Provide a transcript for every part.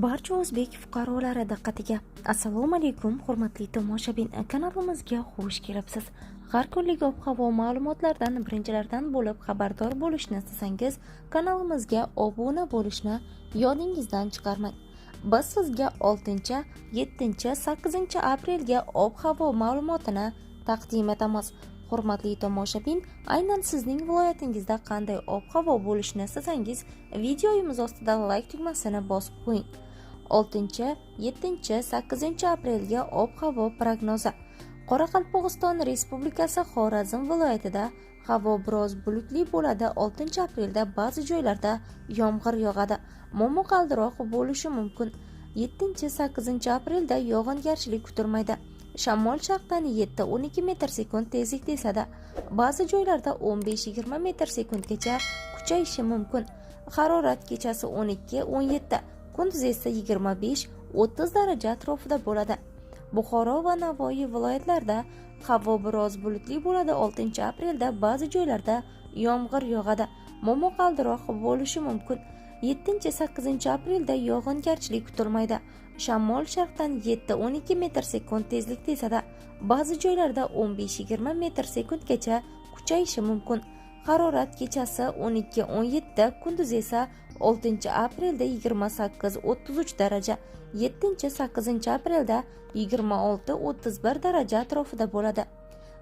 Barcha o'zbek fuqarolari diqqatiga! Assalomu alaykum, hurmatli tomoshabin, kanalimizga xush kelibsiz. Har kunlik ob-havo ma'lumotlaridan birinchilardan bo'lib xabardor bo'lishni istasangiz, kanalimizga obuna bo'lishni yodingizdan chiqarmang. Biz sizga 6, 7, 8 aprelga ob-havo ma'lumotini taqdim etamiz. Hurmatli tomoshabin, aynan sizning viloyatingizda qanday ob-havo bo'lishini istasangiz, videomiz ostida like tugmasini bosib qo'ying. 6, 7, 8 aprelga ob-havo prognozi. Qoraqalpog'iston Respublikasi Xorazm viloyatida havo biroz bulutli bo'ladi. 6 aprelda ba'zi joylarda yomg'ir yog'adi, momaqaldiroq bo'lishi mumkin. 7, 8 aprelda yog'ingarchilik kutilmaydi. Shamol sharqdan 7-12 metr sekund tezlikda esadi. Ba'zi joylarda 15-20 metr sekundgacha kuchayishi mumkin. Harorat kechasi 12-17, kunduz esa 25-30 daraja atrofida bo'ladi. Buxoro va Navoiy viloyatlarida havo biroz bulutli bo'ladi. 6 aprelda ba'zi joylarda yomg'ir yog'adi, momaqaldiroq bo'lishi mumkin. 7, 8 aprelda yog'ingarchilik kutilmaydi. Shamol sharqdan 7-12 metr sekund tezlikda esadi. Ba'zi joylarda 15-20 metr sekundgacha kuchayishi mumkin. Harorat kechasi 12-17, kunduz esa 6 aprelda 28-33 daraja, 7, 8 aprelda 26-31 daraja atrofida bo'ladi.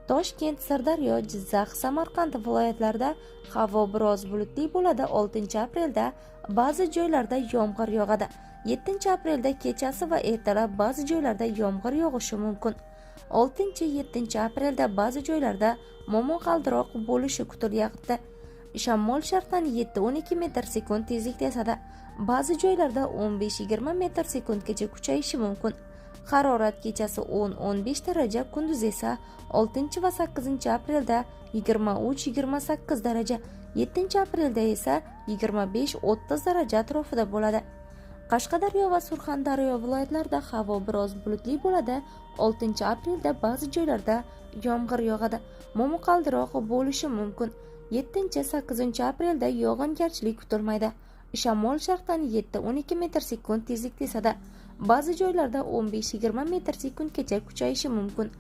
Toshkent, Sirdaryo, Jizzax, Samarqand viloyatlarida havo biroz bulutli bo'ladi. 6 aprelda ba'zi joylarda yomg'ir yog'adi. 7 aprelda kechasi va ertalab ba'zi joylarda yomg'ir yog'ishi mumkin. 6, 7 aprelda ba'zi joylarda momaqaldiroq bo'lishi kutilyapti. Shamol sharqdan 7-12 metr sekund tezlikda esadi. Ba'zi joylarda 15-20 metr sekundgacha kuchayishi mumkin. Harorat kechasi 10-15 daraja, kunduz esa 6 va 8 aprelda 23-28 daraja, 7 aprelda esa 25-30 daraja atrofida bo'ladi. Qashqadaryo va Surxondaryo viloyatlarida havo biroz bulutli bo'ladi. 6 aprelda ba'zi joylarda yomg'ir yog'adi, momaqaldiroq bo'lishi mumkin. 7, 8 aprelda yog'ingarchilik kutilmaydi. Shamol sharqdan 7-12 metr sekund tezlikda esadi. Ba'zi joylarda 15-20 metr sekundgacha kuchayishi mumkin.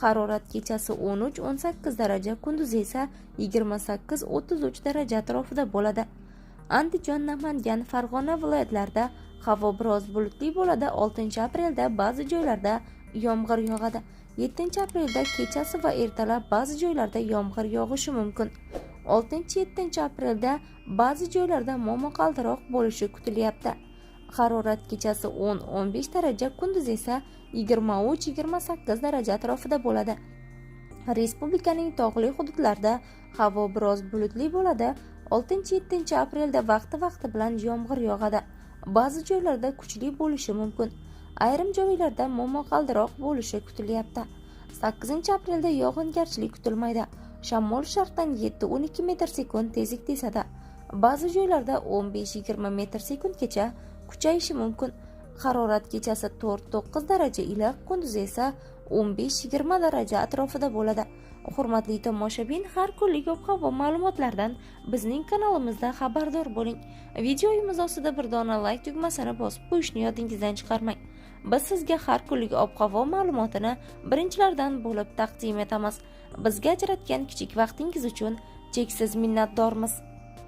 Harorat kechasi 13-18 daraja, kunduz esa 28-33 daraja atrofida bo'ladi. Andijon, Namangan, Farg'ona viloyatlarida havo biroz bulutli bo'ladi. 6 aprelda ba'zi joylarda yomg'ir yog'adi. 7 aprelda kechasi va ertalab ba'zi joylarda yomg'ir yog'ishi mumkin. 6, 7 aprelda ba'zi joylarda momaqaldiroq bo'lishi kutilyapti. Harorat kechasi 10-15 daraja, kunduz esa 23-28 daraja atrofida bo'ladi. Respublikaning tog'li hududlarida havo biroz bulutli bo'ladi. 6, 7 aprelda vaqti-vaqti bilan yomg'ir yog'adi. Ba'zi joylarda kuchli bo'lishi mumkin. Ayrim joylarda momaqaldiroq bo'lishi kutilyapti. 8 aprelda yog'ingarchilik kutilmaydi. Shamol sharqdan 7-12 metr sekund tezlikda esadi. Ba'zi joylarda 15-20 metr sekundgacha kuchayishi mumkin. Harorat kechasi 4-9 daraja iliq, kunduz esa 15-20 daraja atrofida bo'ladi. Hurmatli tomoshabin, har kunlik ob-havo ma'lumotlaridan bizning kanalimizda xabardor bo'ling. Videomiz ostida bir dona like tugmasini bosib qo'yishni yodingizdan chiqarmang. Biz sizga har kunlik ob-havo ma'lumotini birinchilardan bo'lib taqdim etamiz. Bizga ajratgan kichik vaqtingiz uchun cheksiz minnatdormiz.